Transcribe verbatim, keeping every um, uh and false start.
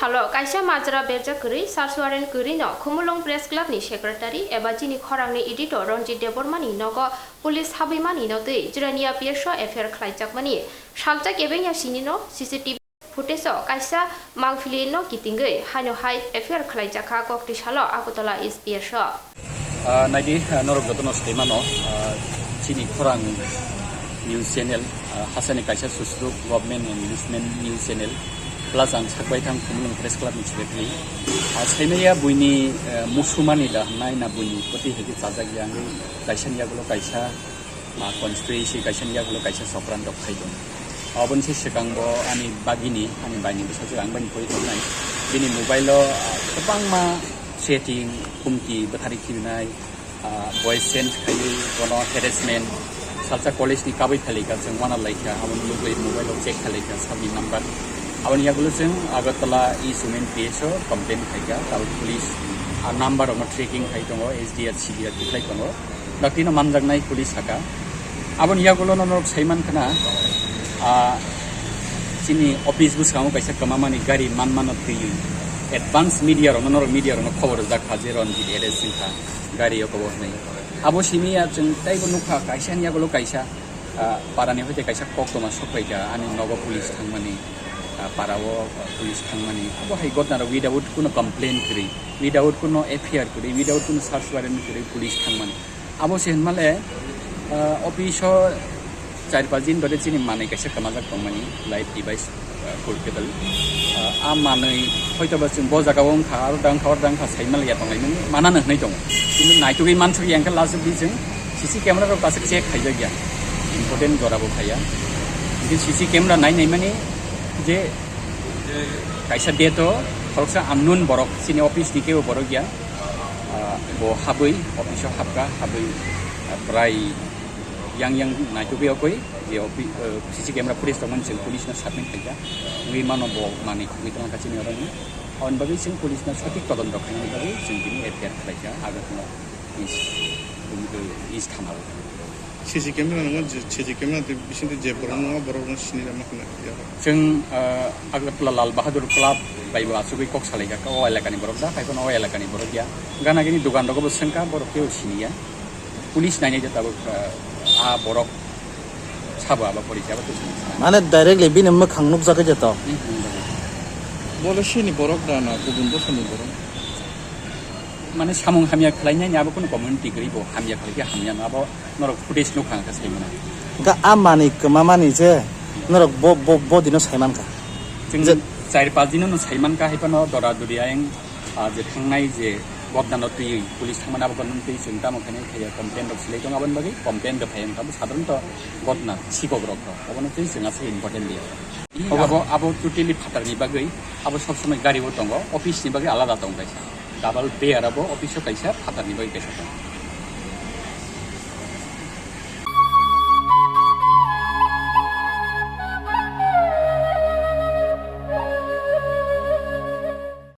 Alo kaisa majra berjak kwrwi, search warrant kwrwi no Khumulwng Press Club ni secretary eba chini khorang ni editor Ranjit Debbarma ni nogo police habwi mani no twi Jirania P S o F I R khlaijakmani. Salsa kebengya sini no C C T V footage o kaisa mangpili no kitingwi haino hai F I R khlaijakha koktwi salo Agartala East P S o. Ah, naidi, ah, norok jotono swtwi mano, ah, chini khorang news channel, ah, hasteni kaisa susuduk government and investment news channel, plus ang sakbai thang Khumulwng Press Club ni secretary. Ah, saimaya buini, eh, musumani da hwnai na buini kwtwi hai khe chajak ya wngwi kaisa ni yagulo kaisa, ah, constituency kaisa ni yagulo kaisa sokran rok khai tongo. Aboni se swkang bo ani bagini, ani baini bwsajwk ang bai ni pori tongnai. Bini mobile o, ah, kwbangma chatting, humki, bwthari khibinai, ah, voice change khaiwi bono harassment, salsa college ni kabui phalaikha, chwng uanalaikha, aboni bagwi mobile o check khalaikha sabni number. Aboni yagulo chwng Agartala East Women P S o complain khaikha, tabuk police a number rokno tracking khai tongo, S D R, C D R tikhlai tongo. Daktino manjaknai police saka. Aboni yagulo no norok saiman khna, ah, chini office bwskango kaisa kwmamani gari manmano twiwi advance media rokno, norok media rokno khobor rwjak kha je Ranjit arrest wngkha, gari o kobo hwnwi. Abo simi ya chwng teibo nukha, kaisa ni yagulo kaisa, ah, parani hoite kaisa koktwma sokphaikha, ani nogo police thangmani, ah, parao, ah, police thangmani. Abo hai gotnarok without kuno complaint kwrwi, without kuno F I R kwrwi, without kuno search warrant kwrwi police thangmani. Abo se hinmale, ah, office o char panch din dhore chini manwi kaisa kwmajak tongmani, live device, ah, portable. Ah, a manwi hoitoba chwng bo jagao wngkha, aro da wngkha, aro da wngkha saimale ya tonglai nung manano hwnwi tongo. Kintu naitugwi mansukya hwnkhe last di chwng C C camera rok kaisa check khaijakya. Important jora bo khaiya. Hwnkhe C C camera nai naimani je kaisa date o khoroksa unknown borok chini office ni kebo borok ya. Ah, bo habwi, office o habkha, habwi, ah, bwrai yang yang naitugwi okwi, je offi-, ah, C C camera footage tongmani chwng police no submit khaikha. Wngwi mano bo manwi khogwi tongkha chini oro ni. Aboni bagwi chwng police no sotik todonto khainani bagwi chwng tini F I R khlaikha, Agartala East, East thana o. C C camera nungma, je C C camera tei bisingtwi je borok nungma, borok rokno sini rwma khna ya. Chwng, ah, Agartala Lal Bahadur Club bai bo achugwi kok salaijak, o elakani borok da, hai phano o elakani borok ya. Gana gini dogan rogo bo swngkha, borok teibo siniya. Police nainai da tabuk, ah, a borok sabo abo porichai abo tei sini. Mane directly bini mwkhang nukjagwi de to. Hmm, hmm, hmm. Bole sini borok da na, kubun bosoni borok. Mane samung hamya khlainai ni abo kunu community kwrwi bo hamya khlai khe hamya no abo norok footage nukha khe sai mano. Ga a manwi kwmamani je norok bo, bo, bo dino sai mankha. Chwng je char panch dino no sai mankha, hai phano dora duri ayang, ah, je thangnai je gotna no twiwi police thangmani abo gotna no twiwi chwng tamo khainai khaiya complain rok silai tongo aboni bagwi complain rok phai wngkha bo sadharanto gotna sikok rok rok obono twiwi chwng aswk important liya. Obo abo, abo totally phatarni bagwi abo sob somoi gari o tongo, office ni bagwi alada tongo kaisa. Double pair abo office o kaisa, phatarni bagwi kaisa tongo.